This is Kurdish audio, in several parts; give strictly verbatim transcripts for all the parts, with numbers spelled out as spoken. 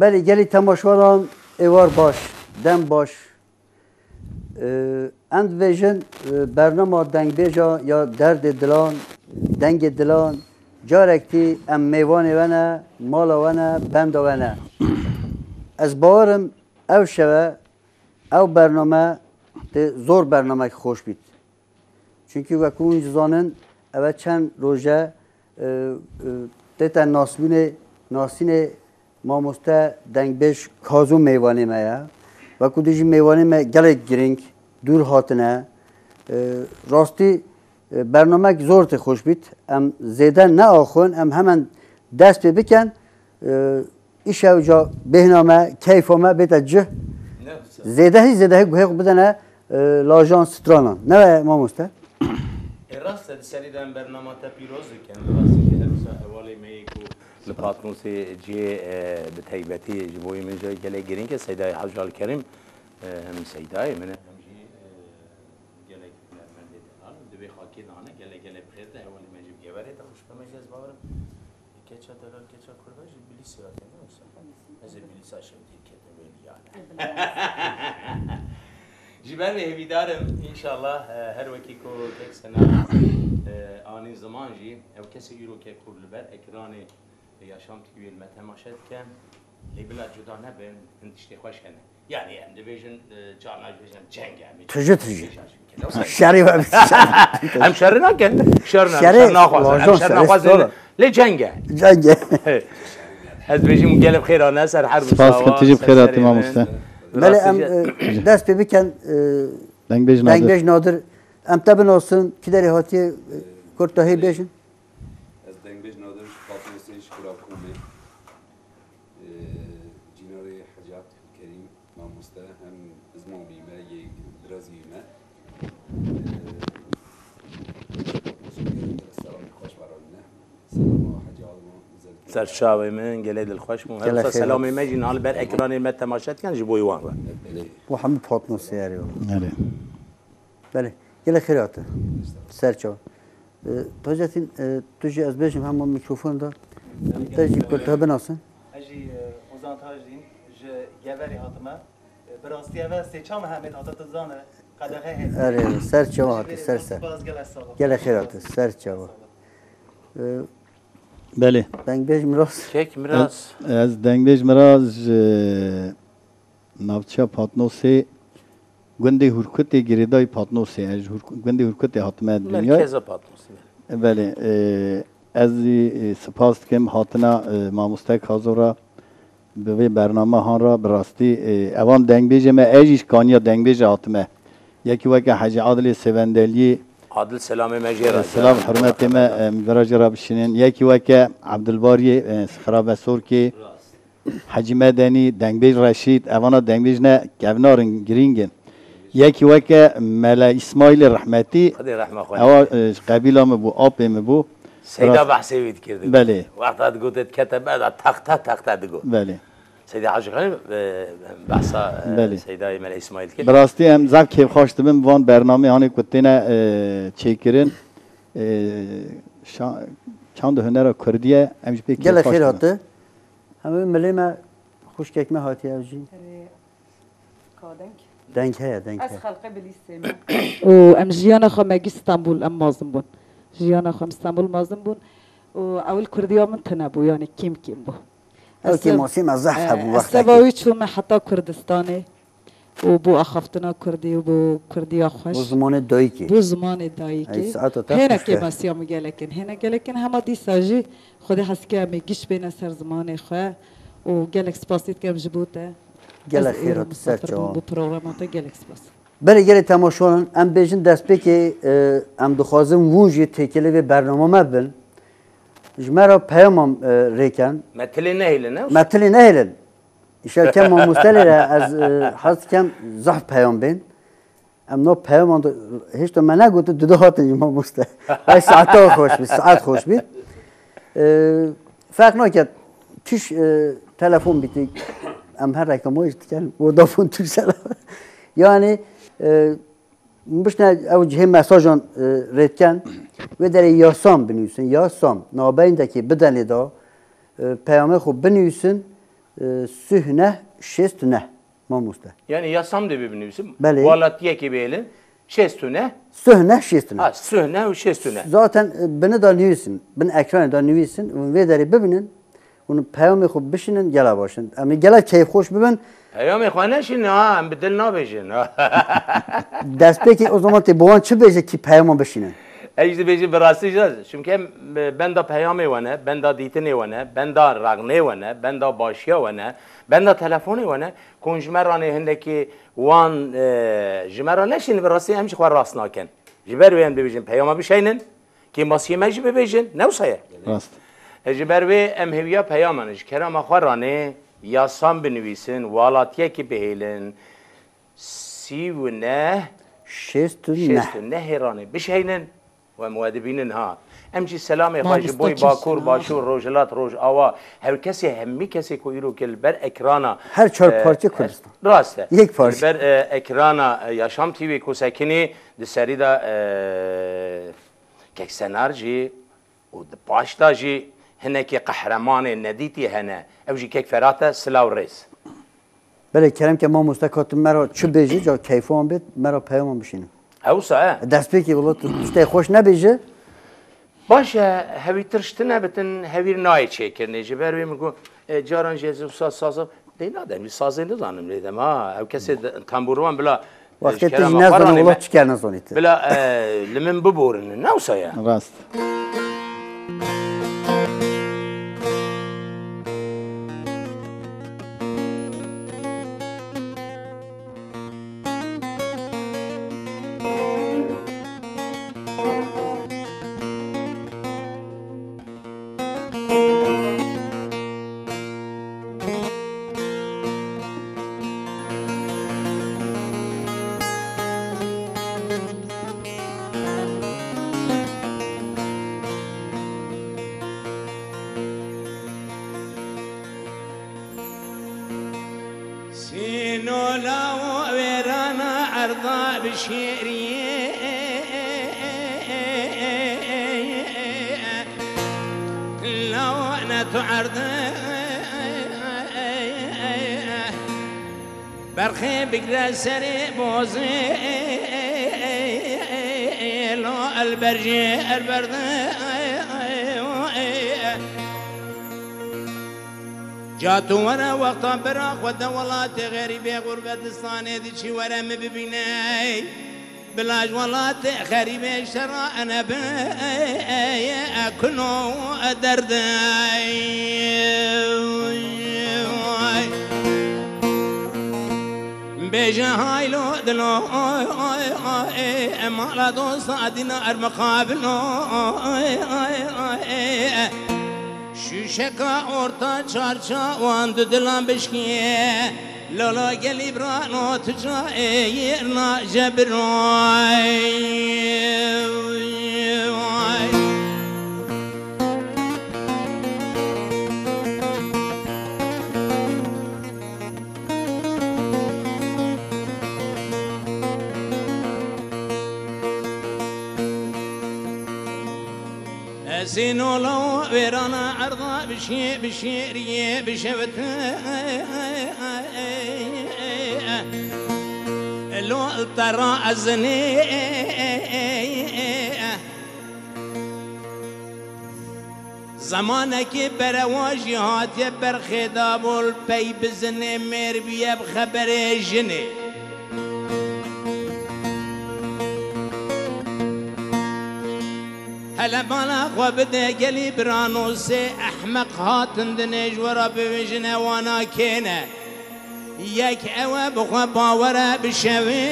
Belê gelî temaşevanan êwar baş, dem baş. Em dibêjin, e, bernama dengbêja ya derdê dilan, dengê dilan, carektî em mêvanê we ne, mala we ne, benda we ne. Ez bawerim ew şeve, ew bername tê zor bernamek xweş bît. Çunkî wekî hûn jî zanin, ev e çend roj e, e, e, tête nasbûnê, nasînê mamoste dengbêj Kazo mêvanê me ye. Wekî dî jî mêvanê me gelek girîng, dûr hatine. E, rastî, e, bernamek zor tê xweş bît. Em zêde neaxwin, em hemen dest pê bikin. E, Îşev ca bêhna me, keyfa me bête cih. Ne güzel. Zêdehî, zêdehî guhê xwe bidene, e, lajan stranan. Ne we mamoste? E, rast e, di serî de em bernama te pîroz dikin. Rastî jî her wisa hevalê me yê ku li Patmosê cihê, e, bi taybetî ji bo wî min jî gelek girîng e, Seydayê Hecî Alkerim, e, hem Seydayê min e, hem jî, e, gelek hunermendê delal. Di vê xakê de hane, gelek gelek bi xêr de hevalê me jî bi Geverê de xweş be me jî ez bawerim. Keça delal, keça kurda jî Bilîsê hatine, ne wisa? Ez ê Bilîsa şev dîr ketim wê diyane. Ji ber vê hêvîdar im, înşallah, e, her wekî ku kek Sena, e, anî ziman jî, ew kesê îro ke ku li ber ekranê Yaşam T V'yê li me temaşe dike, lê bila cuda nebin, hin tiştê xweş hene. Yani em dibêjin, e, carna dibêjin ceng e, em ê Tije tije. Şerê we bît. Em şerê nakin. Şer ne, Şerê şer naxwazin. Em lajon şer şerê naxwazin. Sor. Lê ceng e. Ceng e. Ez dibêjim gelek xêr hane ser her Spas dikim, tije bi xêr hatî mamoste. Belê em, e, dest pê bikin, e, Dengbêj Nadir. Dengbêj Nadir. Em te binasin, kî derê hatiye, e, kurtahî bêjin. Ez dengbêj Nadir ji Patmosê ji Kura Komê. E, Cînarê Hecî Abdulkerîm mamoste hem ziman bî me, yê birazî me. E, selamê xweş veranîne. Selama Hecî Alman özellikle. Ser çavê min gelê dilxweş bûm. Her Gelek wisa xêr selamê hat. Me jî niha li ber ekranê me temaşe dikin ji bo wan re. Belê. Bu hemî Patmosê erê. Erê. Belê. Gelek xêr hate. Ser çav. E, Taceddîn, e, tu jî ez bêjim hema mikrofon da. Em te jî kurte binasin. Ez jî, e, Ozan Taceddîn ji Geverê hatime. E, bi rastî eve sê çav me hemêt hate tu zane. Qedexe heye. Erê, ser çav hate, ser ser. Spas, gelek sağ ol. Gelek xêr hate, ser çav. E, Belê. Dengbêj Miraz. Kek Miraz. Ez, ez dengbêj Miraz, e, Navçeya Patnosê, gundê Hurkutê girêdayî Patnosê. Ez ji Hurku-, gundê Hurkutê hatime dinyayê. Merkeza Patnosê. Belê, e, ez zî, e, spas dikim hatina, e, mamoste Kazo re bi vê bername han re bi rastî, e, evan dengbêjê me, ez jî ji kaniya dengbêjê hatime. Yekî weke Hecî Adilê Sevendeliyê. Adil selamê me jê re. Selam hurmetê me, e, min vera jê re bişînin. Yekî weke Abdulbariyê, e, Xirabesorkê. Hecî Medenî, dengbêj Reşîd, evana dengbêj ne kevnar in, girîng in. Yekî weke Mele Îsmaîlê rehmetî, Xwedê rehma xwe ewa, lê. E, ji qebîla min bû, apê min bû. Seyda Rast- behsê wî dikir, digot. Belê. Wexta digot, dikete ber de texte, texte digot. Belê. Seyda Hacî Xanî, e, behsa, e, Belê. Seydayê Mele Îsmaîl dikir. Bi rastî em zaf kêfxweş dibin van bernamê hanê ku têne, e, çêkirin. E, şa-, çand û hunera Kurdî ye, em jî pê Gelek kêfxweş xêr dibin. Hate. Hemî milê me, xwişkek me hatiye ev jî. Erê, ka deng? Deng heye, deng heye. Ez xelqê Bilîsê me. Û em jiyana xwe me gî Stenbul, em mazin bûn. Jiyana xwe em Stenbul mazin bûn. Û ewil Kurdiya min tune bû, yani kîm kîm bû. Ew Ez kêmasî me zehf e, hebû ez wextekî. Seba wî çûme heta Kurdistanê. Û bo axaftina Kurdî û bo Kurdiya xweş. Bo zimanê dayikê. Bo zimanê dayikê. Ey, saeta te Hêne xweş be. Kêmasiya min gelek in. Hêne gelek in hema dîsa jî Xwedê hez ke em ê giş bêne ser zimanê xwe û gelek spasî dikim ji bo te. Gelek Ez xêr îro hat, ser misafir bûm çawa. Bo programa te, gelek spas. Belê gelê temaşevanan, em bêjin destpêkê, e, em dixwazin hûn jî têkilê vê bernama me bin. Ji me re peyaman, e, rêken. Me tilê nehêlin, ne? Me tilê nehêlin. Îşev kem mamoste lê re ez, e, hez dikem zehf peyam bên. Em no peyaman de, hêşta me negotin, dido hatin ji mamoste. Ay saeta xweş bî, saet xweş bî. E, ferq nake, tuş, e, telefon bîtî, em her reklamayê jî dikin, Vodafone Turkcell. Yani, e, bişne ew cihê mesajan, e, rêdken, wê derê ya Sam binivîsin, ya Sam, nabeyndekê bidenê da, e, peyamê xwe binivîsin, E, suh neh şêst û neh, mamoste. Yani yasam dibe binivîsim. Belê. Welatiyekê bihêlin, şêst û neh. Suh neh şêst û neh. Ha, suh neh û şêst û neh. Zaten, e, bini da nivîsin, bin ekranê da nivîsin, hûn vê derê bibinin, hûn peyamê xwe bişînin, gela baş in. Em ê gela keyfxweş bibin. Peyamê xwe neşînin ha, em bi dil nabêjin. Destpêkê o zaman tê bi wan çi bêje kî peyama bişînin? Ez jî dibêjim bi rastî jî, çimkî em, e, benda peyamê we ne, benda dîtinê we ne, benda rexnê we ne, benda başiya we ne, benda telefonê we ne, ku hûn ji me re nê hindekî wan, e, ji me re neşînin, bi rastî em jî xwe rast nakin. Ji ber wê em dibêjin peyama bişeynin, kêmasiyê me jî bibêjin, ne wisa ye? Rast. E, ji ber wê em hêviya peyama ne, ji kerema xwe re nê, yasan binivîsin, welatiyekî bihêlin, sî û neh, şêst û neh. Şêst û neh hêranê bişeynin û em we dibînin ha. Em jî selamê xwe ji Mamoste boy Bakur, Çeşna. Başûr, Rojhilat, Rojawa, her kesê, hemî kesê ku îro ke li ber ekrana, Her çar e, parçe e, Kurdistan. Rast e. Yek parçe. Li ber, e, ekrana, e, Yaşam T V ku sekinî di serî de, e, Kek Senar jî û di paş de jî hinekî qehremanê nedîtî hene. Ew jî kek Ferhat e, silav rêz. Belê, kerem ke mamoste, ka tu me re çi bêjî, ca keyfa wan bêt, me re peyaman bişînin. Hewsa e. Destpêkê wilo tu tiştê xweş nebêje. Baş e, hewî tirş tine bitin, hewîr nayê çêkirinê. Ji ber wê min got, e, caran jî ez wisa saza, lê nadem, wî sazê nizanim lê dem. Ha, ew kesê de, tembûrwan bila, e, Wextê ji tu kerema jî xwe nezanî, ranê wilo me. Çi kar nezanî tu. Bila, e, li min biborinin, ne wisa ye? Rast. Sînola û wêrana erda bi şêriyê. Lawa ne tu erdê. Berxê bigre serê bozê. La el berjê er berdê. Ca tu were wexta bira xwe de welatê xerîbê xurbetistanê diçî were min bibîney. Bila ji welatê xerîbê şera ene bi kuno derdey. Bêje haylo dilo, mala dosta dîna ermixabilo. Şûşeka orta çarçawan du dilan bişkiye. Lolo gelî birano tu cayê yêrna jebiray. Ezîn ola wêrana erda bişê, bişêriyê bişevite. Lo tera ezinê. Zemanekî berewa jî hatiye berxê da bol pey bizinê mêr biye bi xeberê jinê. Hele bala xwe bide gelî birano sê ehmeq hatin dinê ji we re bibêjine wana kêne. Yek ew e bi xwe bawere bi şevê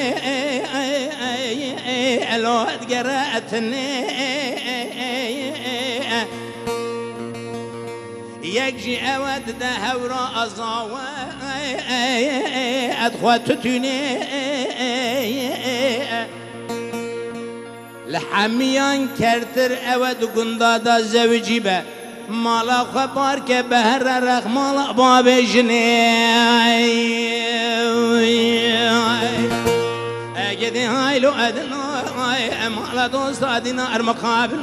elo digere etinê. Yek jî ew e dide hewra azawe, ez xwe tutûnê. Li hemiyan kertir ew e di gunda da zewicî be. Mala xwe bar ke be here rex mala bavê jinê. Egedê haylo edin, mala dosta dîna ermixabin.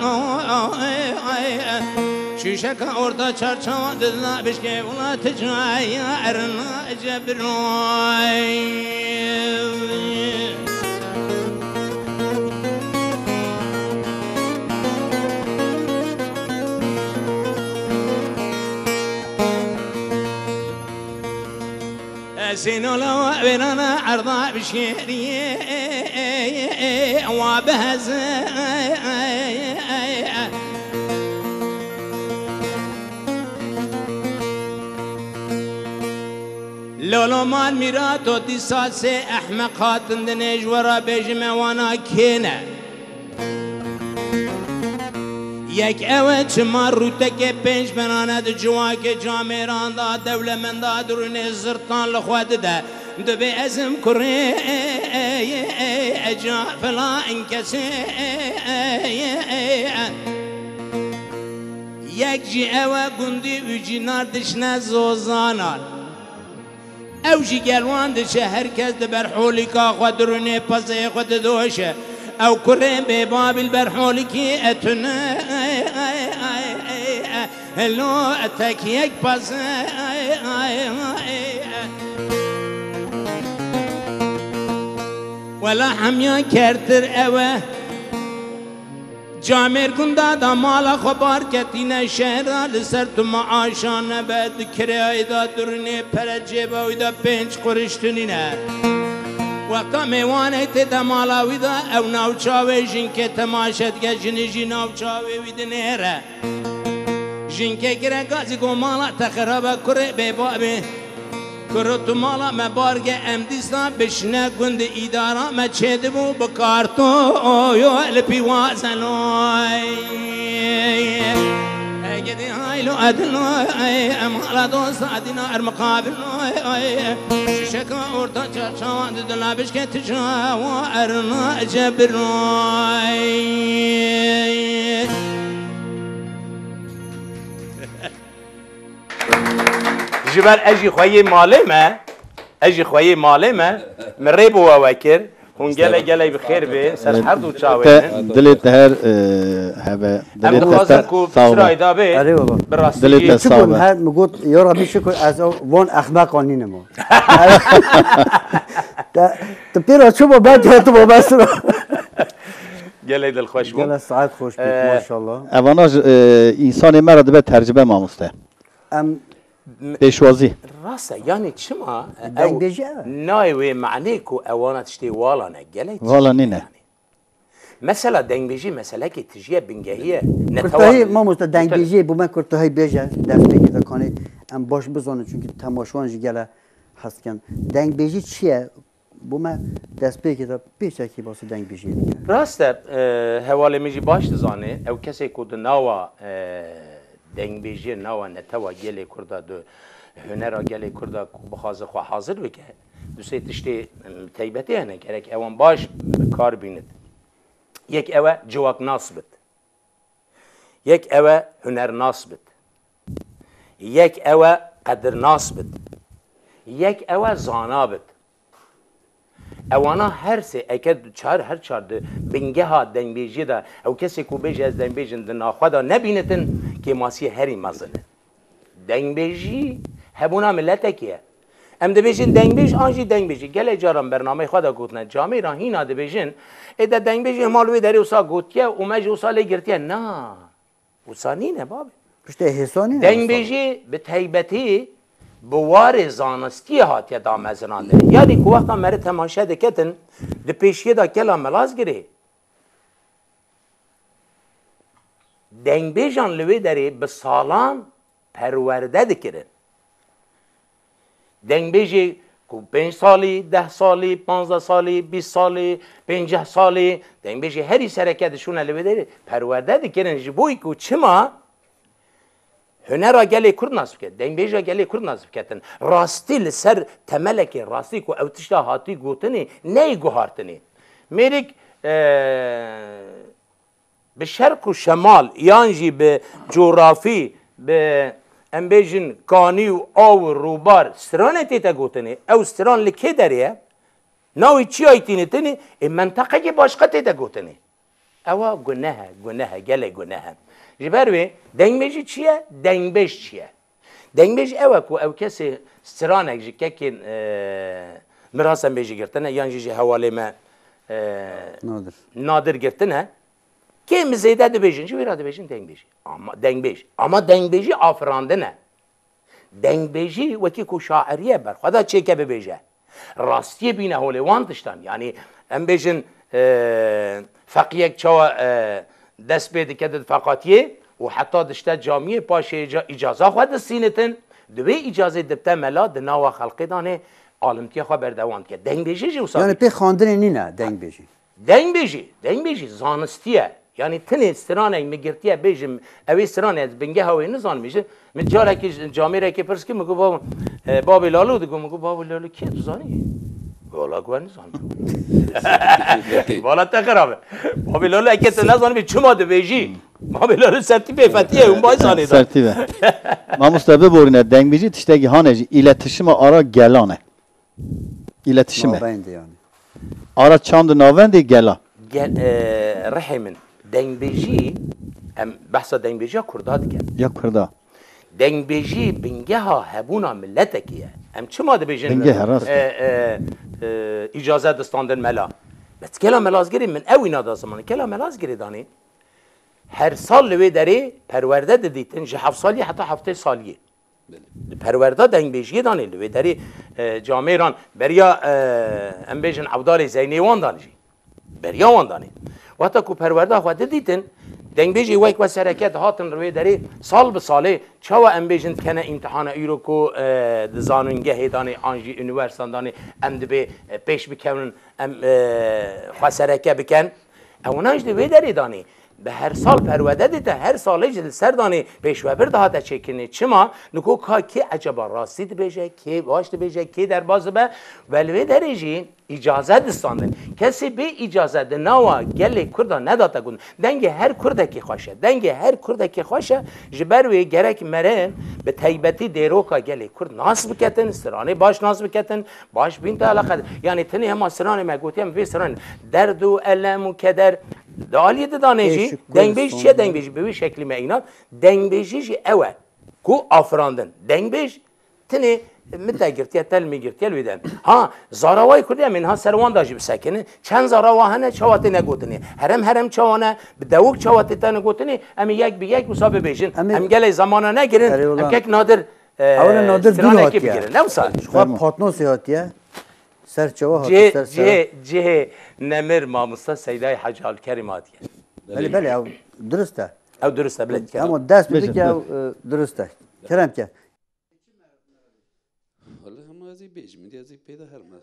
Şûşeka orta çarçawa didna bişkê wila ti caya erna cebiroy. Sînola wênana erda bişêriyê wa biheze. Lolo mal mîrato dîsa sê ehmeq hatin dinê ji we re bêjime wana kê ne? Yek ew e, çima rûtekê pênc berane di civakê camêran de dewlemenda dirûnê zirtan li xwe dide. Dibê ez im kurê ca filan kesê. Yek jî ew e, gundî û cînar dişne zozanan. Ew jî gel wan diçe, her kes di ber holîka xwe dirûnê pezeyê xwe didoşe. Ew kurê bêbabî li ber holîkî etune. Helo etek yek peze. Wela hemiya kertir ew e. Camêr gunda da mala xwe bar ketîne şehra, li ser tu maaşa nebe di kirayê da durînê pere cêba wî de pênc quriş tunîne. Wexta mêwanê tê de mala wî de ew navçawê jinkê temaşe dike, jinî jî navçawê wî dinêre. Jinkê gire gazî go mala te xerabe kurê bêbabê. Kuro tu mala me barge em dîsa bişine gund îdara me çêdibû bi kartoyo li pîwazenoy. Egedî haylo edinoy, em hala dosta dîna er miqabiloy. Şişeka orta çarçawa didila bişke tijra wa erna cebiroy. Ji ber ez jî xweyê malê me, ez jî xweyê malê me, min rê bi we wekir. Hûn gelek gelek bi xêr bên, ser her du çawên min. Dilê te her, e, heve. Em dixwazin ku piştî da be, bi rastî. Dilê te sax be. Her min got, ya Rabî şikir ez van ehmeqan nînim o. Te, tu pêra çû bo, belkî tu bo, bes ro. Gelek dilxweş bû. Gelek saet xweş bû, maşallah. Evana ji, e, însanê me re dibe tercibe mamoste. Em pêşwazî. Rast e, yanî çima, e, ew dengbêjî ew e. Nayê wê manê ku ewana tiştê wala ne, gelek tiştê wala nîne. Yanî. Mesela dengbêjî meselekê tijî ye, bingehî ye, netewa. Kurtahî, mamoste, dengbêjiyê bo me kurtahî bêje, destpêkê de kanê em baş bizanin, çunkî temaşewan jî gele hez dikin. Dengbêjî çi ye? Bo me destpêkê de pêçekî basî dengbêjiyê bike. Rast e, e, hevalê min jî baş dizane, ew kesê ku di nawa, e, dengbêjiyê, nawa netewa gelê Kurda, di hunera gelê Kurda ku bixwaze xwe hazir bike, du sê tiştê, em, taybetê hene, gerek ewan baş bi kar bînit. Yek ew e civaknas bit. Yek ew e hunernas bit. Yek ew e qedirnas bit. Yek ew e zana bit. Ewana her sê eke çar, her çar di bingeha dengbêjiyê de ew kesê ku bêje ez dengbêjim di naxwe de nebînitin, kêmasiyê herî mezin e. Dengbêjî hebûna miletekê ye. Em dibêjin dengbêj an jî dengbêjî. Gelek caran bernameyê xwe de gotine, camêran hîna dibêjin, ê de dengbêjê hema li wê derê wisa gotiye û me jî wisa lê girtiye. Na, wisa nîne babê. Piştê hêsa nîne wisa. Dengbêjî bi taybetî bi warê zanistiyê hatiye damezinandin. Yanî ku wexta meriv temaşe diketin, di pêşiyê de kela Milazgirê, dengbêjan li wê derê bi salan perwerde dikirin. Dengbêjê ku pênc salî, deh salî, panzdeh salî, bîst salî, pênceh salî, dengbêjê herî sereke dişûne li wê derê perwerde dikirin. Ji bo ku çima? Hunera gelê Kurd nas bike, dengbêja gelê Kurd nas biketin. Rastî li ser temelekê rastî ku ew tişta hatî gotinê, neyê guhartinê. Mêrik, e, bi şerq û şemal yan jî bi cografî, bi, em bêjin, kanî û aw û rûbar stranê tête gotinê. Ew stran li kê derê ye? Navê çiyayê tînitinê, ê menteqekê başqa tête gotinê. Ewa guneh e, guneh e, gelek guneh e. Ji ber wê dengbêjî çi ye, dengbêj çi ye? Dengbêj ew e ku ew kesê stranek ji kekên, e, mirasembêjî girtine yan jî ji hevalê me, e, Nadir. Nadir girtine. Kêm zêde dibêjin, ji wê re dibêjin dengbêjî. Ama dengbêj. Ama dengbêjî afirandin e. Dengbêjî wekî ku şairî ye, berxwe da çêke bibêje. Rastiyê bîne holê wan tiştan. Yanî em bêjin, e, feqiyek çawa, e, dest pê dike di feqatiyê û heta dişte camiyê paşê îca-, îcaza xwe distînitin, di wê îcazê dibte mela, di nawa xelkê danê alimtiya xwe berdewam dike. Dengbêjî jî wisa Yanî bî. Pê xandinê nîne dengbêjî. Dengbêjî, dengbêjî zanistî ye. Yanî tinê stranek min girtiye bêjim, ew ê stranê ez bingeha wê nizanim jî. Min carekî ji camêrekê pirs kir, min got, "Babo, e, Babê Lalo digot." Min got, "Babê Lalo kê dizanî?" Wala got, "Ez nizanim." Wala te xerab e. Babê Lalo eke tu nezanibî çima dibêjî? Babê Lalo sertî pê fetiye, hûn bay zanê da. Sertî be. Mamoste biborîne, dengbêjî tiştekî hane jî îletişima ara gelan e. Îletişim e. Mabeyndê yanî. Ara çand û navendê gela. Gel, e, rihê min. Dengbêjî, em behsa dengbêjiya Kurda dikin. Ya Kurda. Dengbêjî bingeha hebûna miletekî ye. Em çima dibêjin, Bingeha, rast e, e. e, e, îcaze distandin mela? Bes kela Melazgirê min ew îna da zimanê. Kela Melazgirê danê. Her sal li wê derê perwerde didîtin ji heft saliyê heta heftê saliyê. Belê. Li perwerda dengbêjiyê danê, li wê derê, e, camêran beriya, e, em bêjin Evdalê Zeynê wan dan jî. Beriya wan danê. Wexta ku perwerda xwe didîtin, dengbêjê wek we sereke dihatin li wê derê sal bi salê çawa em bêjin dikene îmtihana îro ku, e, di zanîngehê danê an jî unîversîteyan danê em dibê, e, pêş bikevin, em, e, xwe sereke bikin. Ewna jî di wê derê danê. Bi her sal perwerde dite, her salê jî li ser danê pêşvebir dihate çêkirinê. Çima? Niko ka kê eceba rastî dibêje, kê baş dibêje, kê derbas dibe ve li wê derê jî îcaze distandin. Kesê bê îcaze di nawa gelê Kurda nedate gotin. Dengê her Kurdekî xweş e. Dengê her Kurdekî xweş e. Ji ber wê gerek meriv bi taybetî dêroka gelê Kurd nas biketin, stranê baş nas biketin, Baş bîn te eleqe. Yanî tenê hema stranê me gotiye, em vê stranê derd û elem û keder di aliyê didanê jî, Êş û kul dengbêj çiye sonde. Dengbêj bi wî şeklî me înan. Dengbêjî jî ew e ku afirandin. Dengbêj tenê min te girtiye, te li min girtiye, li wê de. Ha, zarawayê Kurdî em ên ha ser wan da jî bisekinin. Çend zarawa hene, çawa têne gotinê? Herem herem çawa ne? Bi dewik çawa tê tene gotinê? Em ê yek bi yek wisa bibêjin. Em ê Em gelê zamana negirin. Erê, Em ulan. kek Nadir, e, Ew ne Nadir dûr stranekê hatiye. bigirin. Ne wisa? Ji xwe Fermo. Patnosê hatiye. Ser çawa hatiye, Cihê, ser sera. cihê, cihê nemir mamosta Seydayê Hacı Abdülkerim hatiye. Belê, belê, ew durust e. Ew durust e, bilê dikene. Ama dest Bêjin, bidike bêjin. ew, e, durust e. Kerem ke. Wele hema ez ê bêjim, ez ê pê de herme.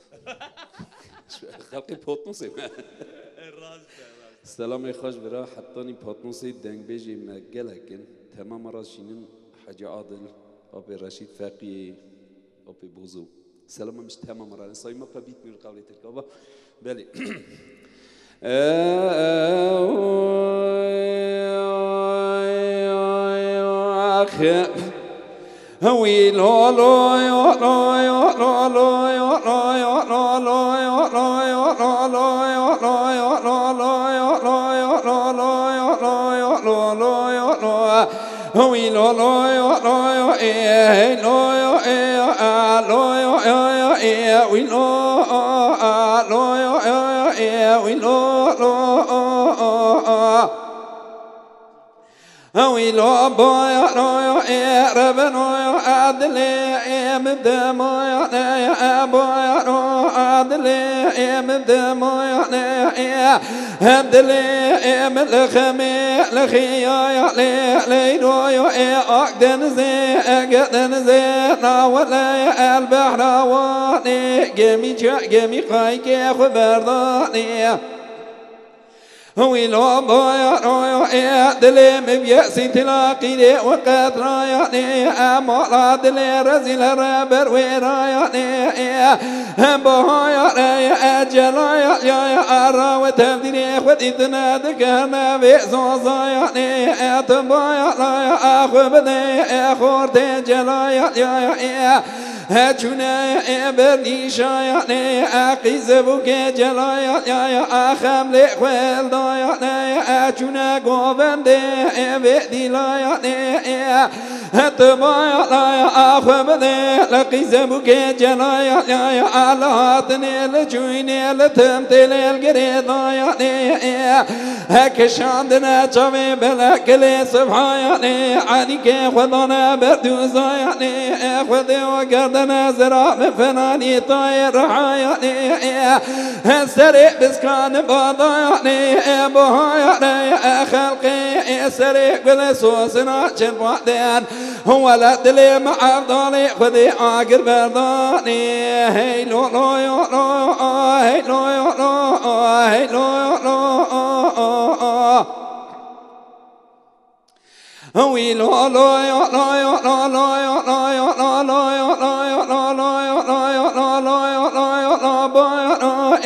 Xelkê Patnosê me. Rast e, rast. Selamê xweş vira hetanî Patnosê dengbêjê me gelek in. Temama re şînin Hecî Adil, Apê Reşîd Feqiyê, Apê Bozo. Selam em ji temama re. Sayma qe bitmiyor qavlê Tirka. Belê. Wîlo boya roya ê rebeno adilê ê min demoya ne boya ro adilê ê min demoya ne. Dilê em li xemê li xiyaya lê leyloyo ê ak denizê ege denizê nawele el behra wanê gemî ça gemî qaykê xwe berdanê. Wîlo boya royo ê dilê min biyesî tila qîrê û qedrayanê emala dilê rezîl reber wêrayanê. Em bahaya reye ecelaya yaya ara we tevdîrê xwe dîtine dikene vê zozaya nê. Etibaya raya axwe bide e xortê celaya yaya. Heçûne e bernîşaya nê. Eqîze bûke celaya yaya axem lê xwe Yanê, e, çûne govendê, e, vê dîla yanê, e, e, tu bayala ya xwe bidê, li qîze bûkê celaya ya, ya, li hatinê, li çûynê, li tim têlê, li girê da yanê, e, e, kişandine çavê belekilê sibha yanê, anîkê xwe dane berdûza yanê, e, xwedê we kerdine zira bi fenanî tayê riha yanê, e, e, Serê biskani badayanê, e, bahayane, e, xelqê, e, serê gulê sosina çirpatên. Wele dilê me evdalê Xwedê agir berdanê. Hey lo lo yo lo, hey lo yo lo, hey lo yo lo. Wî lo lo yo lo yo lo lo yo lo yo lo lo yo lo yo lo lo yo lo yo lo lo yo lo yo lo bo yo lo e.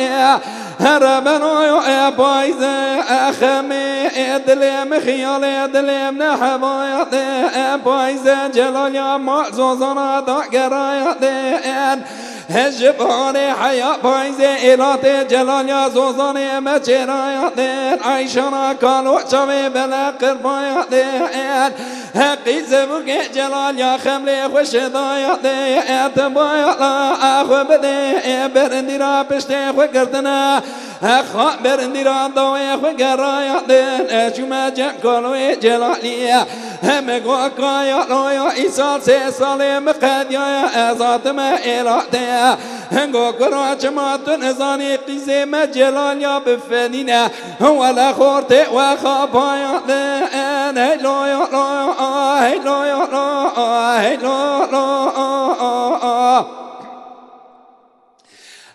Here beno yo e payze e xemê e dilê min xiyalê dilê min ne hebayate e payze celal ya ma zozana da gerayate en. He ji barê heya payzê êlatê celal ya zozanê me çêraya tên. Eyşana kalo çavê bele qirpaya tên. Heqî zevûkê celal ya xemlê xwe şedaya tên. Etibaya la a xwe bidê. Berindîra piştê xwe girtine. Hexa berindîra dawê xwe geraya tên. Çûme cem kaloyê celalî. Heme go kaya loya îsal sê salê min qediyaya ez hatime êlatê. Hingo kura çima tu nizanî qîzê me celal ya bifenîne. Wele xortê we xapaya din. Hey loya loya, hey loya loya, hey loya loya.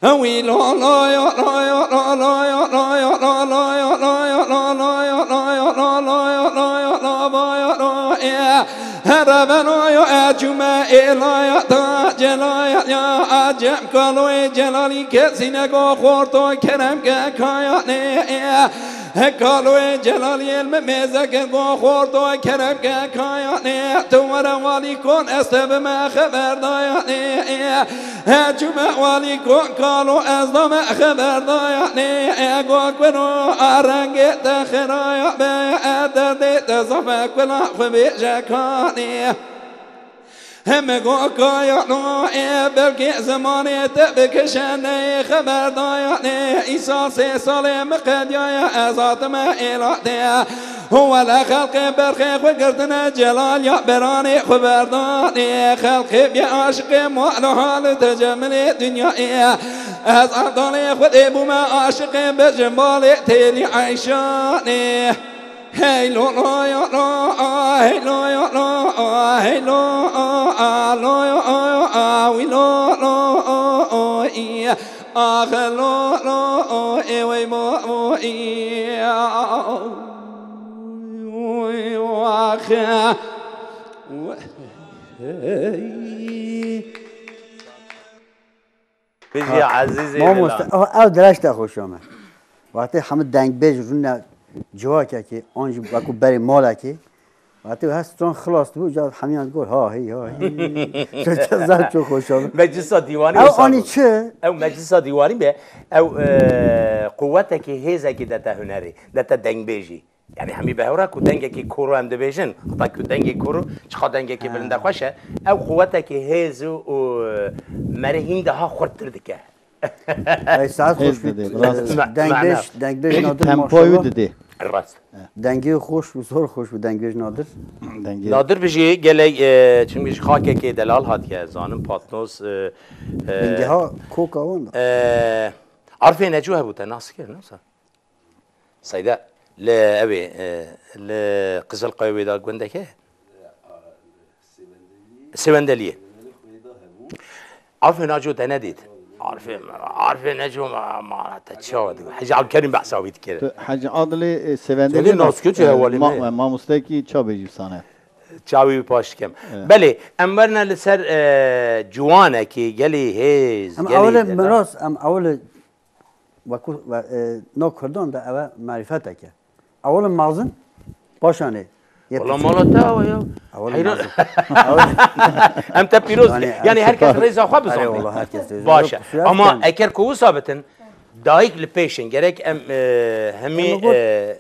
Wî lo lo yo lo yo lo lo yo lo yo lo lo yo lo yo lo lo yo lo yo lo lo yo lo yo lo ba yo lo e. Here beno yo e çûme êlaya da celaya ya acem kaloyê celalî kesîne go xorto kerem ke kaya ne e. He kaloyê celalî el me mêze ke go xorto kerem ke kaya ne. Tu were walî kon ez te bime xeber daya ne e. He çûme walî ko kalo ez dame xeber daya nê e go kuro a rengê te xiraya be e derdê te zafe kula xwe bêje kanê. Heme go kaya no e belkê zimanê te bikişe neyê xeber daya nê îsa sê salê min qediyaye ez hatime êlatê. Wele xelqê berxê xwe girtine celal ya beranê xwe berdanê. Xelqê bê aşiqê mal û hal û tecemilê dinyayê. Ez erdalê Xwedê bûme aşiqê bejimbalê têlî eyşanê. Hey lo lo yo lo, a, hey lo yo lo, a, hey lo, a, a, lo yo, o, yo, a, wî lo lo, o, o, î. Ax lo lo o ê wey mo mo î. Oy, ax. Hey. Bijî ezîzê Mamoste, dila. Ew, ew dirêj te xweş ame. Wextê hemû dengbêj rûne civakekê, an jî wekû berê malekê. Wextê hest stran xilas dibû, ca hemiyan digot, ha, hey, ha, hey. Çeçe zer çok hoş oldu. Meclisa dîwanî Ew wisa anî bû. Çi? Ew meclisa dîwanî be, ew, e, quwetekî hêzekî dete hunerî, dete dengbêjî. Yani hemî behewra ku dengekî koro em dibêjin, heta ku dengê koro, çiqa dengekî Ha. bilinde xweş e, ew quwetekî hêz û, û, e, merê hîn daha xurttir dike. Ay, saet Hêz hoş bû. didê, rast. Ma-, Dengbêj, mana. dengbêj Nadir Tempoyu maşallah. didê. Rast. Dengê xweş bû, zor xweş bû dengbêj Nadir. Dengê. Nadir bijî gelek, e, çimkî ji xakekê delal hatiye, zanim Patnos, e, e, Bingeha koka wan da. e, Arfê Neco hebû te nas kir, ne wisa? Seyda, li ew ê, e, li Qizilqayê wê da gundeke? Sêwendeliyê. Arfê Naco te nedît. Arfê, Arfê Neco ma, ma te çawa digot? Hecî Abdulkerîm behsa wî dikir. Tu Hecî Adilê, e, Sêwendeliyê Sêwendeliyê nas-, nas kir, e, hevalê ma-, me. e, mamostekî çavê jî sane. Çavê wî paş dikim. Evet. Belê, em werine li ser, e, ciwanekî gelî hêz, Em gelî ewilê delal. miras, em ewilê Wekû, we, e, no Kurdan de ew e marîfetek e. Ewil mezin, paşanê yê Wala piçûk. Mala te awa ya. Ewil Heyran. mezin. Ewil Em te pîroz. Yani, Yani, yani, her kes süper. rêza xwe bizane. Erê, wala, her kes rêza Baş e. xwe. Kusura Ama bikin. eker ku wisa bitin, Dayik li pêşin gerek em, e, hemî, Em got- e,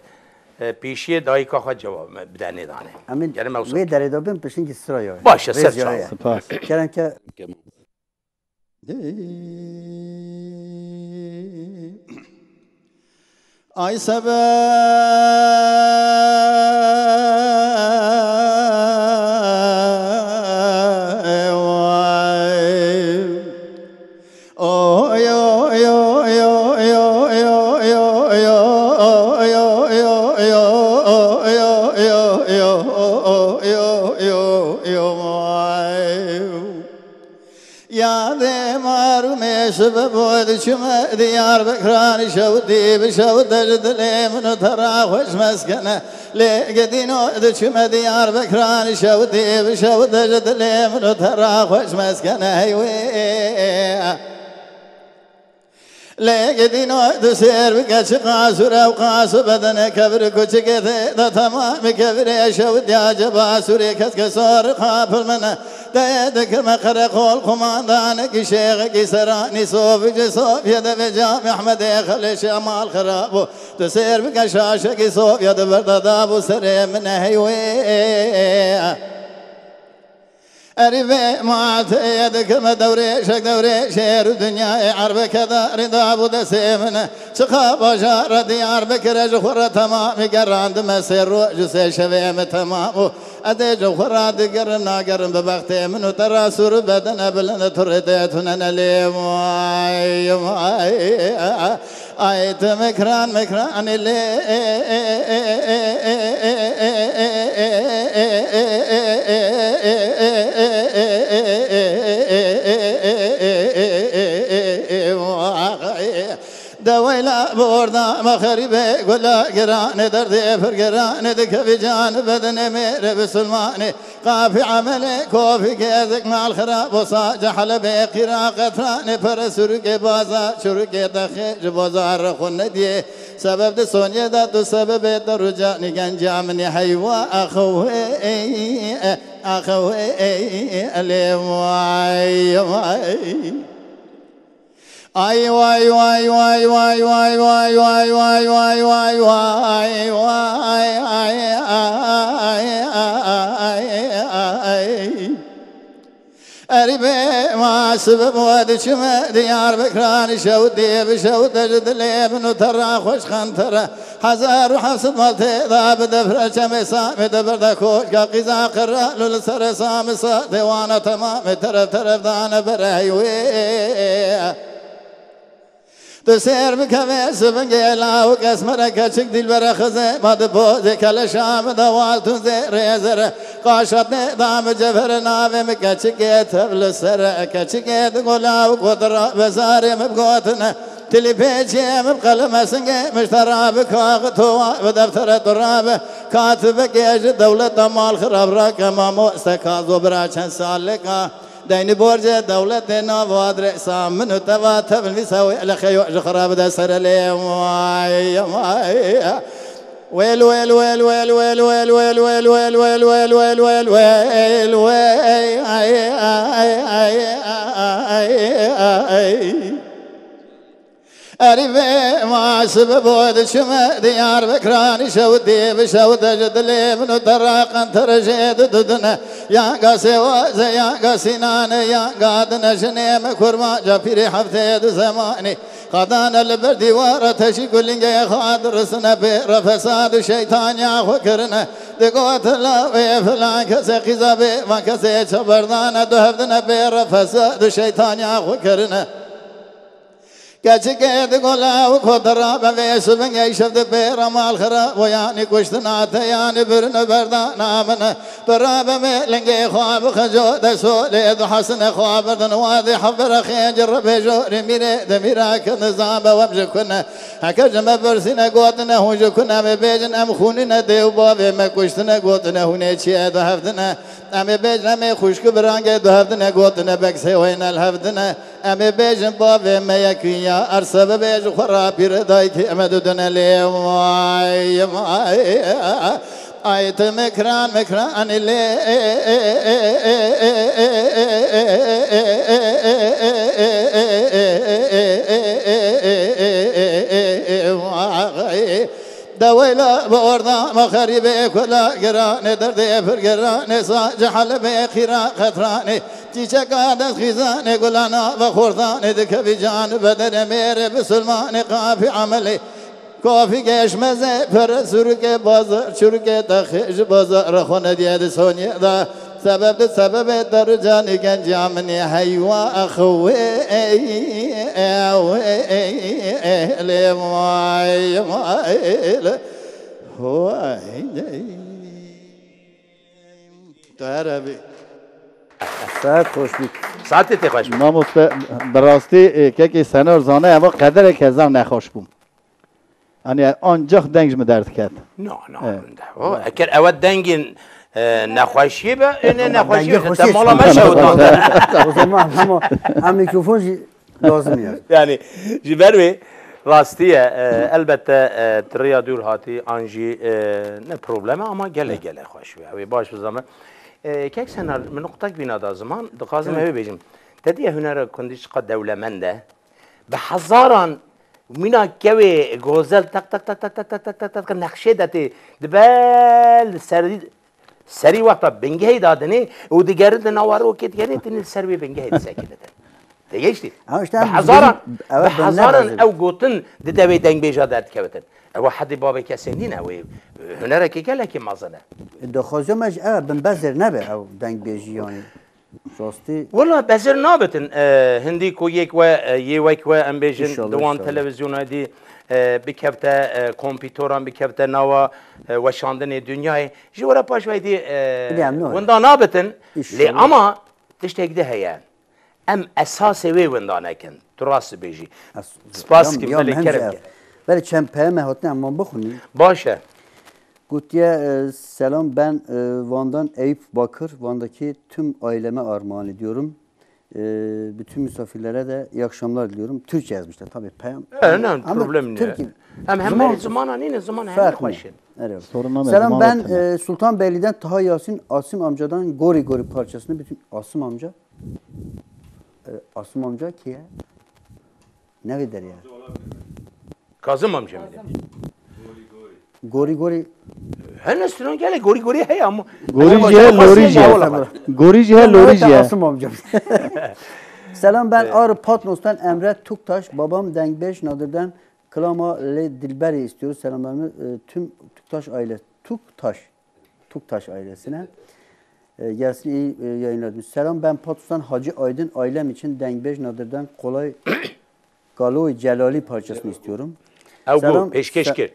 e, pêşiyê dayika xwe cewab me bide nêdane. Em ê Gerek me wisa wê derê de bin pişinkî sira ye. Baş e, Rêz ser ya çawa. Ye. Spas. Kerem ke Ay sebe Yadê mar û mêşibe bo diçime Diyarbekran şewtî bi şewte ji dilê min û te ra xweş meskene. Lê gedîno diçime Diyarbekran şewtî bi şewte ji dilê min û te ra xweş meskene hey wê. Lê gedîno tu sêr bike çi qasûr ew qas û bedene kevir kuçikê tê de temamî kevirê şewtiya ceba sûrê kes ke sor qapil min e. Dê dikirme qereqol qumandanekî şêxekî seranî sofî ji sofye de vê camê Ehmedê xelê şemal xirab bû. Tu sêr bike şaşekî sofye de berda dabû serê min e hey wê. Erî vê mateyê dikirme dewrêşek dewrê şêr û dinyayê erbeke darî dabû destê min e. Çiqa bajara Diyarbekirê ji xwe re temamî gerandime sê roj û sê şevê min temam û ez ê ji xwe re digerim nagerim bi bextê min û te re sûr bedene bilind turê tê tunene lê vay vay. Ay tu mekran mekranî lê Deweyla bi orda me xerîbê gula giranê derdê pir giranê dikevî can bedenê mêrê bisilmanê. Qafî emelê kofî kêzik mal xirab bo sace helebê qîra qetranê pere surikê baza çurikê dexê ji bazar xwe nediyê. Sebeb di soniyê de tu sebebê te rûcanî genca min ê heywa axewê axewê lê vay vay. Ay vay vay vay vay vay vay vay vay vay vay vay vay vay vay ay ay ay ay ay ay. Erî bê ma sibim we diçime Diyarbekran şewtê bi şewte ji dilê min û te ra xweş xentere. Hezar û heft sed mal tê da bi defre çemê Samê de berda koşka qîza qiralo li serê Samê sa dewana temamê teref teref dane bere hey wê. Tu sêr bikevê sibingê lawik esmere keçik dîlbere xizê ma di pozê keleşa min de wal tu zêrê zere. Qaşat nêda min cevhere navê min keçikê tev li sere. Keçikê di gola û kotira bezarê min bigotine. Tilî pêçiyê min bi qeleme singê min ji te rabe kaxit û wa bi deftere tu rabe. Katibekê ji dewleta mal xirab rake mamoste kazo bira çend saleka. Deynî borcê dewletê nav adresa min û te va tev nivîsa wê eleqeyo ji xwe re bide sere lê vay vay. Wêl wêl wêl wêl wêl wêl wêl wêl wêl wêl wêl wêl wêl wêl wêl wêl wêl ay ay ay ay ay. Erî vê ma sibe bo diçime Diyarbekranî şewtî bi şewte ji dilê min û te ra qentere jê didudine. Yanga sêwaze, yanga sînane, yanga dine jinê me kurmanca pîrê heftê du zemanî. Qadane li ber dîwara teşî ku lingê xwe dirisine pê re fesad û şeytaniya xwe kirine. Digotin la wê filan kesê qîza bê van kesê çaverdane du hevdine pê re fesad û şeytaniya xwe kirine. Keçikê di gola û kotira be vê sibingê şev di pê re mal xira bo yanî kuştina te yanî birin û berdana min. Tu rabe me lingê xwe bixeco de solê du hesine xwe birdin wadê hevbere xênci rebê jorê mîrê de mîra kin zabe wem ji kune. Heke ji me birsîne gotine hûn ji kune me bêjin em xûnîne dê û bavê me kuştine gotine hûnê çiye du hevdine. Em ê bêjin em ê xwişk û birangê du hevdine gotine beksê wê ne li hevdine. Em ê bêjin bavê me yekî ya er sebebê ji xwe ra pîre dayikê me dudine lê vay vay. Ay te mekran mekran lê deweyla bi orda me xerîbê kula girane derdê pir girane sa cehalibê qîra qetrane çîçeka dest xîzane gulana ve xortane dikevî can bedene mêrê bisilmane qafî emelê Kafî geşmeze pere surke bazar çurke te xêj bazar xwe nediye di soniye da. Sebeb di sebebê te ru canî genciya min ê heywa xwe ey ey ey lê may may le. Vay. Tu her hebî. Saet xweş bî. Saetê te xweş bî. Mamoste, bi rastî, e, kekê Senar zane, eva qederek ez zam nexweş bûm. Hani ancak deng ji min derdiket. No, no, Evet. O, eker ewe dengin, e, nexweşiyê be, e, ne Tamam, nexweşiyê dengê be, xweşiyê te mala me çıkar. şewitande. O zaman ama hem mikrofon jî lazim ya. Yani, ji ber wê rastî ye, e, elbette, e, ti rêya dûr hatî, an jî, e, ne probleme ama gele, gele xweş wê. Ew ê baş bizane. E, kek Senar, min nuqtek bîna da ziman, dixwazim Evet. ew bêjim. Te diye hunera kundî çiqa dewlemend e. Bi hezaran mîna kewê gozel tak tak tak tak tak tak tak tak tak nexşê de tê. Di ber li serî, serî wexta bingehê dadinê û digerin di nawa rokê digerin, tinê li ser wê bingehê disekinitin. Te gehiştî? Ha, işte Bi em hezaran, bizim, evet, bi ben ne hezaran lazım? Ew gotin di devê dengbêja derdikevitin. Ew hedê bavê kesê nîne, wê hunerekê gelekî mezin e. Dixwazim ez, evet, bin bezêr nebe ew dengbêjî yani. Rastî. Wela bezir nabitin, e, hindî ku yek we, e, yê wek we, em bêjin, İnşallah, di wan inşallah. Televizyona dî, e, bikevte, e, kompîtoran bikevte nawa, e, weşandinê dinyayê. Ji were paş ve dî, e, Bilmiyorum, ne olur. Winda nabitin. İnşallah. Lê ama tiştek de heye. Em esasê wê winda nekin. Tu rast dibêjî. Es-, Spas ya, kim, ya, belê hem kerem de. Belê çend peyame hatine, em wan bixwînin. Baş e. Gotiye, e, "Selam, ben, e, Van'dan Eyüp Bakır. Van'daki tüm aileme armağan ediyorum. E, bütün misafirlere de iyi akşamlar diliyorum." Türkçe yazmışlar tabii. Peyam-, E, ne, ama problem ne? Türkiye. Hem, hem Zaman beri zimana nîne, ziman hem fark ne? Xweşin. Evet. Sorun olmaz, Selam, zaman ben, zaten. E, Sultanbeyli'den Taha Yasin, Asim amcadan Gori Gori parçasını bütün Asim amca. E, Asim amca ki ya? Ne kadar ya? Kazım amca mı demiş? Gori Gori. Hene stran gele Gori Gori heye ama. Gori Ama jî he, Kazım lorî jî he. Amca olamaz. Gori jî he, lorî jî he. Asim amca. Selam, ben Evet. Ağrı Patnos'tan Emre Tuktaş. Babam Dengbej Nadir'den Klama Le Dilberi istiyoruz. Selamlarımı, e, tüm Tuktaş aile. Tuktaş. Tuktaş ailesine. E, gelsin, iyi, e, yayınlar. Selam, ben Patnos'tan Hacı Aydın. Ailem için Dengbej Nadir'den Kolay Galoy Celali parçasını istiyorum. Ew got, Selam, pêşkêş se-, kir.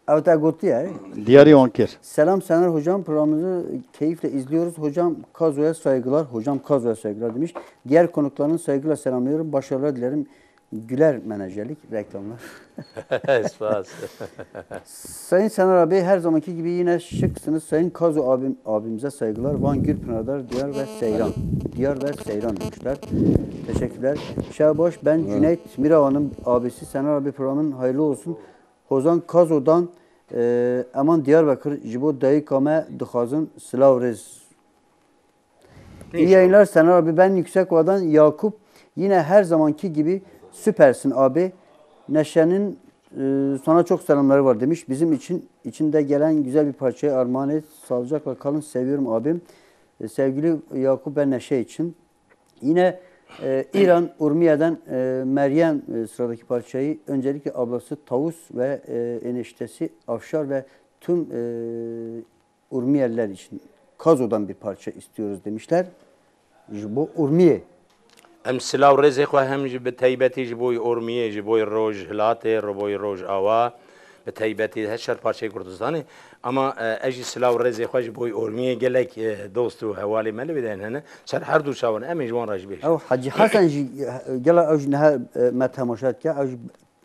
Ew te gotiye. Diyarî wan kir. Selam Senar hocam, programınızı keyifle izliyoruz. Hocam Kazo'ya saygılar. Hocam Kazo'ya saygılar demiş. Diğer konuklarını saygıyla selamlıyorum. Başarılar dilerim. Güler menajerlik reklamlar. Spas. Sayın Senar abi, her zamanki gibi yine şıksınız. Sayın Kazo abim, abimize saygılar. Van Gürpınar'da Diyar ve Seyran. Diyar ve Seyran demişler. Teşekkürler. Şaboş, ben Evet. Cüneyt Miravan'ın abisi. Senar abi, programın hayırlı olsun. Hozan Kazo'dan, e, Eman Diyarbakır, ji bo dayika me dixwazin silav rêz. İyi İnşallah. yayınlar Senar abi. Ben Yüksekova'dan Yakup. Yine her zamanki gibi süpersin abi. Neşe'nin, e, sana çok selamları var demiş. Bizim için içinde gelen güzel bir parçayı armağan et. Sağlıcakla kalın. Seviyorum abim. E, sevgili Yakup ve Neşe için. Yine, e, İran Urmiye'den, e, Meryem, e, sıradaki parçayı. Öncelikle ablası Tavus ve, e, eniştesi Afşar ve tüm, e, Urmiyeliler için Kazo'dan bir parça istiyoruz demişler. Ji bo Urmiye. Em silav rêzê xwe hem ji bi taybetî ji bo Urmiyê, ji bo Rojhilatê, ji bo Rojava, bi taybetî her çar parçeyê Kurdistanê. Ama, e, ez jî silav rêzê xwe ji bo Urmiyê gelek, e, dost û hevalê me li vê derê hene. Ser her du çavan em ê ji wan re jî bêjin. Ew Hacî Hesen jî, e, gela ew jî niha, e, me temaşa dike, ew jî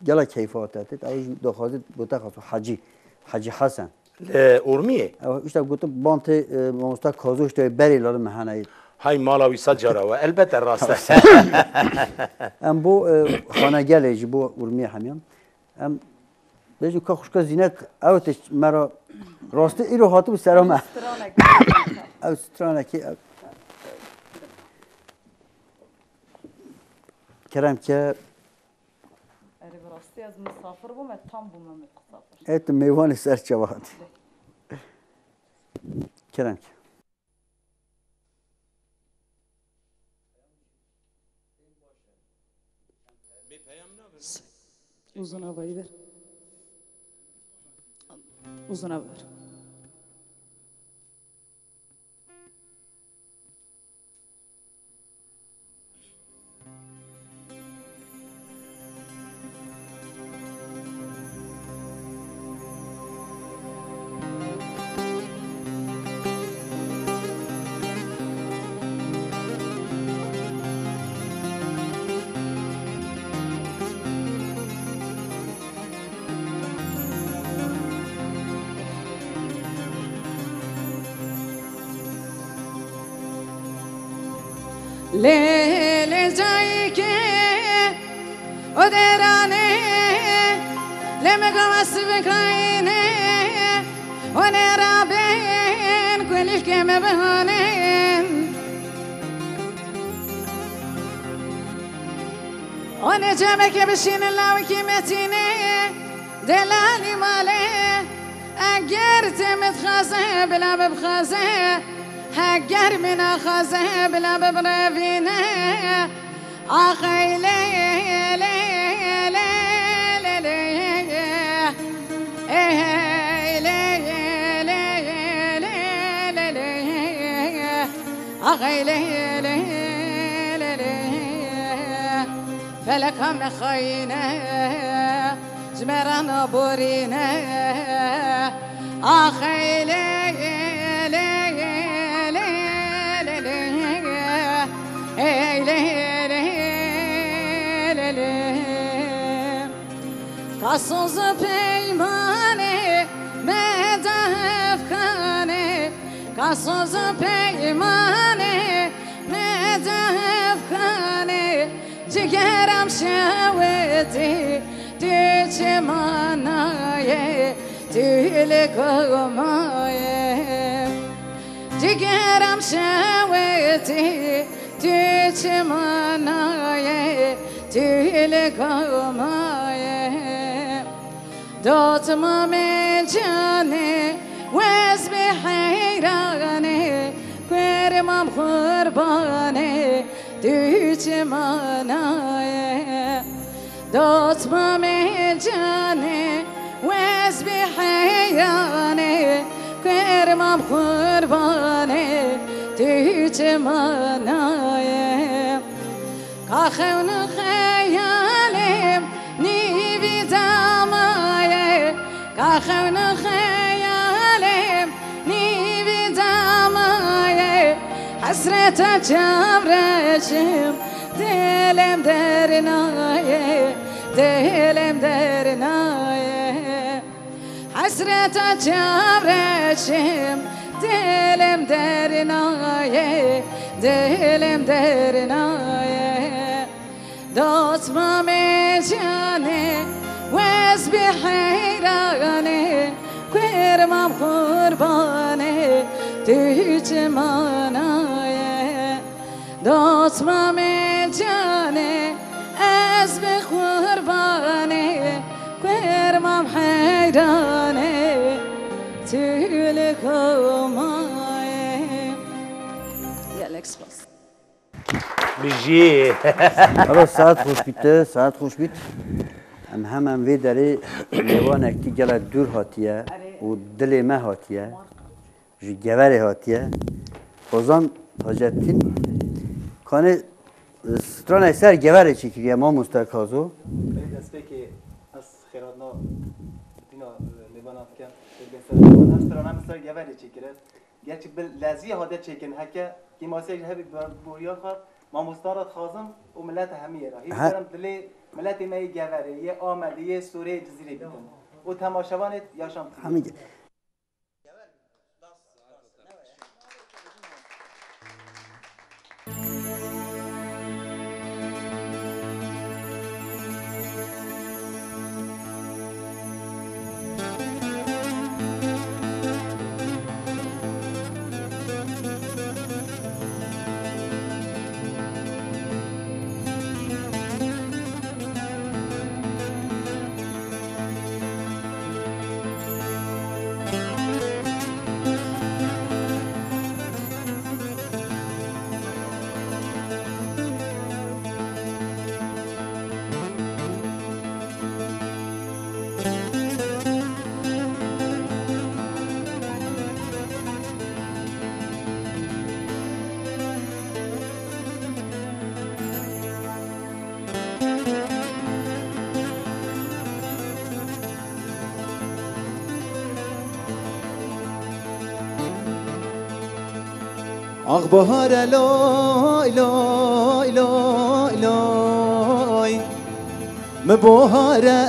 gela keyfa te têt, ew jî daxwazê bo te xaso Hacî, Hacî Hesen. Li Urmiyê? Ew işte gotin bantê, e, mamosta Kazo işte berê lali me hene. Hay mala wî sed cara we. Elbette rast e. Em bo, e, xanegelê ji bo Urmiyê hemiyan. Em Bêjim ka xwişka Zînet, ew tê me re rastî îro hatibû sera me. Stranek. Ew stranekî, ew. Kerem ke. Erê, bi rastî ez misafir bûm, ez tam bûme misafir. Ê tu mêvanê ser çava hatî. Kerem ke. Uzun havayı ver. Uzun hava ver. Lê, lê cayî ke o derane, lê me gava sivkayne, o ne rabên kulîlke me bihanen. O ne cemeke bişînin lawikî metîne, delalî male. Eger te min dixwaze bila bibixwaze, heger min naxwaze bila bibirevîne. Axey lê, lê, lê, lê, lê. Ey hey lê, lê, lê, lê, lê. Axey lê, lê, lê, lê. Feleka me xayîne, ji me re naborîne. Axey lê, lê, lê, lê, lê, lê. Ey lê, lê, lê, lê. Ka soz û peymanê me de hevkane, ka soz û peymanê me de hevkane. Cigeram şewitî, tu çima nayê, tu li ku ma yê? Cigeram şewitî, tu çima nayê, tu li ku ma yê? Dotmamê canê, wez bi heyranê, kuer mam qurbanê, tu çima nayê? Dotmamê canê, wez bi heyranê, kuer mam qurbanê, tu çima nayê? Ka xewn û xeyalê min nîvî damaye, ka xewn û xeyalê min nîvî damaye. Hesreta çavreşim, dilê min dernaye, dilê min dernaye. Hesreta çavreşim, dilê min dernaye, dilê min dernaye. Dotmamê canê, wez bi heyranê, kuer mam qurbanê, tu çima nayê? Dotmamê canê, ez bi qurbanê, kuer mam heyranê, tu li ku ma yê? Gelek spas. Bijî. Alo, saet xweş bît, saet xweş bît. Em hemen vê derê mêvanek tî gelek dûr hatiye û dilê me hatiye. Ji Geverê hatiye. Hozan Hacettin. Kanê, e, stranek ser Geverê çêkiriye, mamoste Kazo. Belê destpêkê ez xêrhatina dîna, e, mêvanan dikim. Belê ser, ev strana min ser Geverê çêkire. Gerçi bi lezî hate çêkirin. Heke kêmasiyek ji hevî bor-, boriya xwe mamosta re dixwazim û mileta hemî yê re. Hî dikarim dilê miletê me yê Geverê, yê Amedê, yê Sûrê, yê Cizîrê bîtin. Û temaşevanê Yaşam T V. Hemî ge- Ax bahare loy, loy, loy, loy. Mi bahare.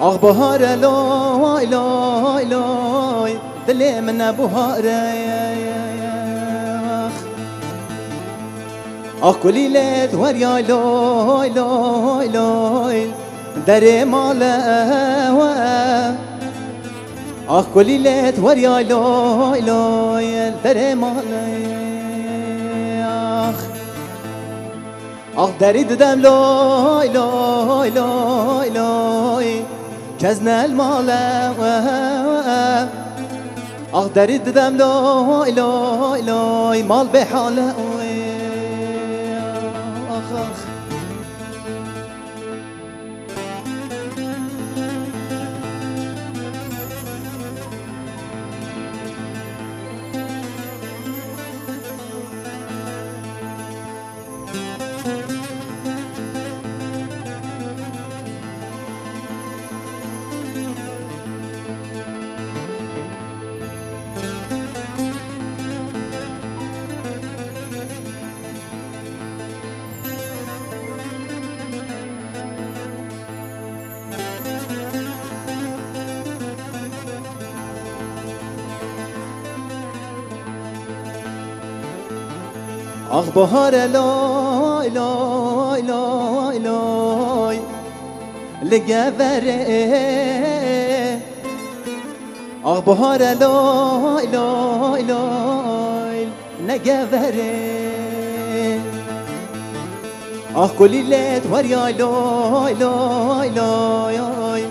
Ax bahare loy, loy, loy. Dilê min e bahare. Ax. Ax kulîlê werya loy, loy, loy. Derê male we. Ax kulîlê werya loy, loy, derê male. Ax. Ax derî didem loy, loy, loy, loy. Kes ne el male we. Ax derî didem loy, loy, loy, mal bê hale we. Ax, ax. Ax bahare loy, loy, loy, loy, li geverê. Ax bahare loy, loy, loy, ne geverê. Ax kulîlê werya loy, loy, loy,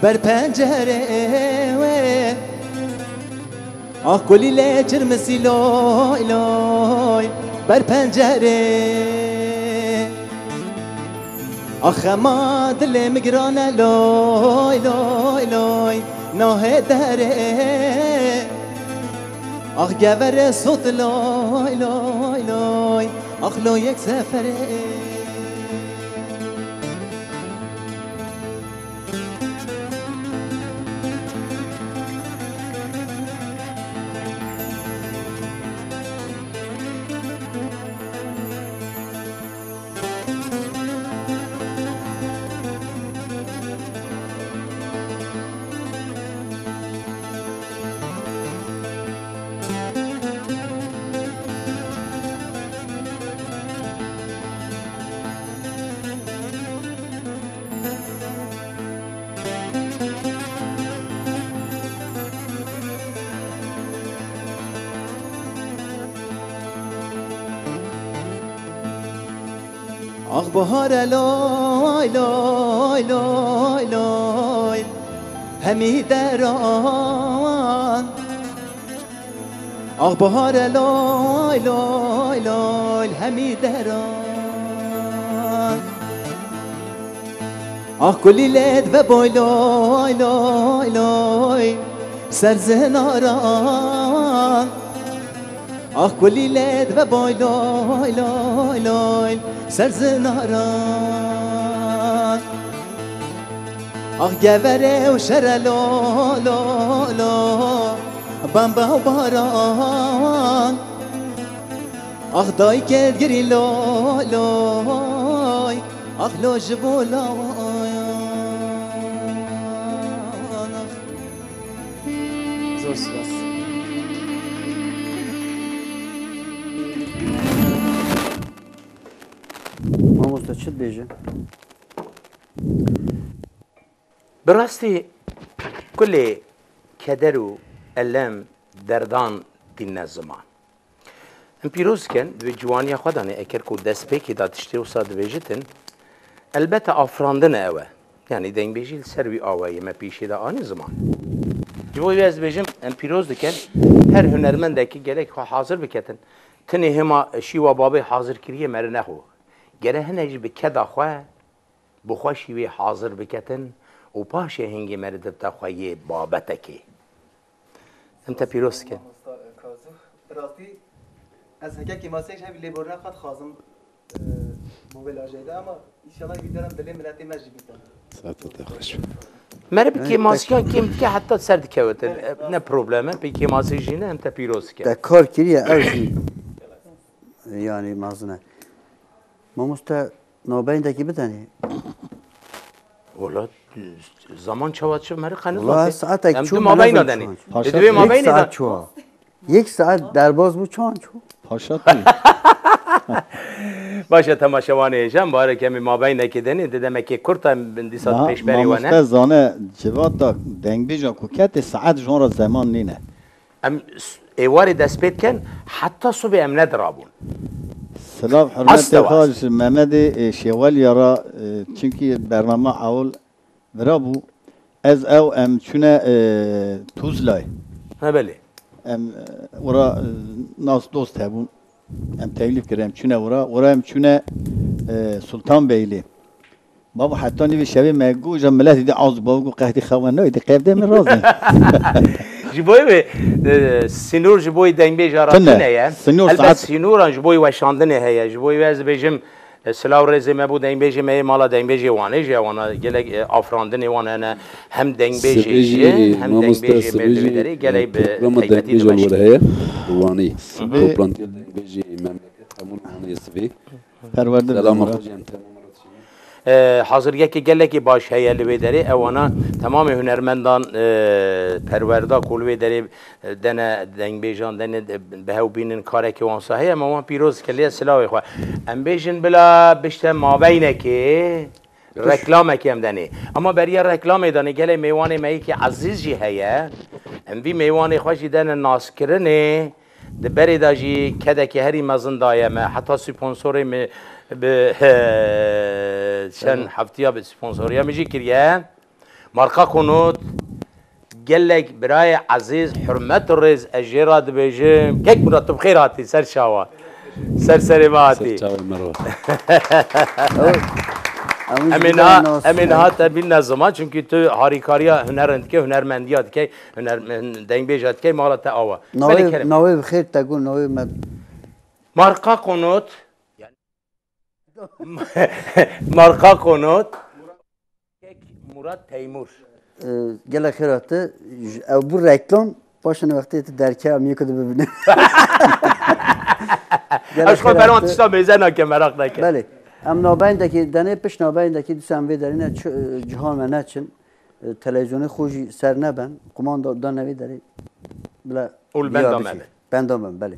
ber pencerê we. Ax kulîlê çirmisî loy, loy, ber pencerê. Ax xema dilê min giran e loy, loy, loy, nahê derê. Ax geverê sot loy, loy, loy, ax lo yek seferê. Ax bahare loy, loy, loy, loy, hemî deran. Ax bahare loy, loy, loy, hemî deran. Ax kulîlê dibe boy loy, loy, loy, ser zinaran. Ax kulîlê dibe boy loy, loy, loy, ser zinaran. Ax geverê û şere lo, lo, lo, bembe û baran. Ax dayikê digirî lo, loy, ax lo ji bo lawan. Zor spas. Mamoste çi dibêje? Bi rastî kulê keder û elem, derdan tîne ziman. Em pîroz dikin, di vê ciwaniya xwe de ne, eker ku destpêkê de tiştê wisa dibêjitin, elbete afirandin e ew e. Yanî dengbêjî li ser wî awayî me pêşê de anî ziman. Ji bo wê ez dibêjim, em pîroz dikin, her hunermendekî gerek xwe hazir biketin. Tenê hema şîwa babê hazir kiriye meri nexwe. Gere hinek jî bi keda xwe, bi xwe şîvê hazir biketin û paşê hingê meri dibte xwe yê babetekê. Em te pîroz dikin. Mamosta Kazim, bi rastî ez heke kêmasiyek ji hev lêborîna xwe dixwazim, e, bo vê lajê de, ama înşallah vî deran dilê miletê me jî bîte. Saete te xweş be. Mere bi kêmasiyan kêm dike heta ser dikewite. Ne problem e, pê kêmasî jî ne, em te pîroz dike. Te kar kiriye, ew jî, yanî mezin e. Mamoste, navbeyndekî bidenê. Wala, zaman çawa çi, meri qenî Wala, zaten. Saetek Em çû, du mabeyna denê. Paşa, Di wê yek mabeyna saet çû. Yek saet derbaz bû, çan çû. Paşa tu. Baş e, temaşevanê hêja, em barek em ê mabeynekê denê, di demekê kurt em dîsa Niha pêşberî we ne. Mamoste zane civata dengbêja ku ketê saet ji wan re zeman nîne. Em s-, êwarê dest pê dikin, heta sibê em nedirabûn. Silav, hurmetê xwe ji Memedê, e, Şêweliya re, e, çimkî bernama ewil vira bû. Ez ew em çûne, e, Tuzlayê. He belê. Em, e, ora, e, nas dost hebûn. Em teklîf kirin, em çûne ora. Ora em çûne, e, Sultanbeylê. Babo, heta nîvê şevê me got, ja miletî dî az babo, got, qehdî xewa nayê, dê qevdê min razê. Ji bo wê, e, sînor ji bo dengbêja re tune ye. Sînor Elbet saet sînoran ji bo weşandinê heye. Ji bo wê ez dibêjim, e, silav rêzê me bo dengbêjê me yê mala dengbêjê Wanê jî, wana gelek, e, afirandinê wan hene. Hem dengbêjê Sibê jî, jî, hem mamoste, dengbêjê sibê me jî, li vê derê e, gelek bi programa taybetî dengbêjan dimeşin. Were heye. Bi Wanê. Sibê toplantiya dengbêjê memleket hemû Wanê sibê. Perwerde Selam bizimle. Hocam, tamam. E, hazirgekê gelekî baş heye li wê derê. Ewana temamê hunermendan, e, perwerda ku li wê derê, e, dene dengbêjan, dene de, bi hev bînin karekê wan sa heye, me wan pîroz kiriye, silavê xwe. Em bêjin bila bişte mabeynekê, reklamekê em denê. Ama beriya reklamê danê gelê mêwanê me yekî ezîz jî heye. Em vî mêwanê xwe jî dene naskirinê. Di berê de jî kedekê herî mezin daye me. Heta sponsorê min bi, he, çend heftiya bi sponsoriya min jî kiriye. Marka Konot, gelek birayê ezîz, hurmet û rêz ez jê re dibêjim. Kek Murat, tu bi xêr hatî ser çawa. Ser serê me hatî. Ser çavê me re. Em ê niha, em ê niha te bînne ziman, çunkî tu harîkariya huneran dike, hunermendiya dike. Huner-, dengbêja dikey mala te awa. Navê, Belê, kerem. Navê bi xêr te got, navê me. Marka Konot. Marka Konot. Kek Murat Teymur. Ee, gelek xêr hate. J-, ew bû reklam. Paşan wextê tu derke em yek dibibine. Gelek xêr hate. Ez xwe berwan tişta mêze nake, meraq nake. Belê. Em nabendekî denê, piş nabendekî dîsa em vê derîne çi-, cihan me neçin. E, televîzyonê xwe jî ser neben, qumanda da nevê derê bila Û li benda me be. Benda me, belê.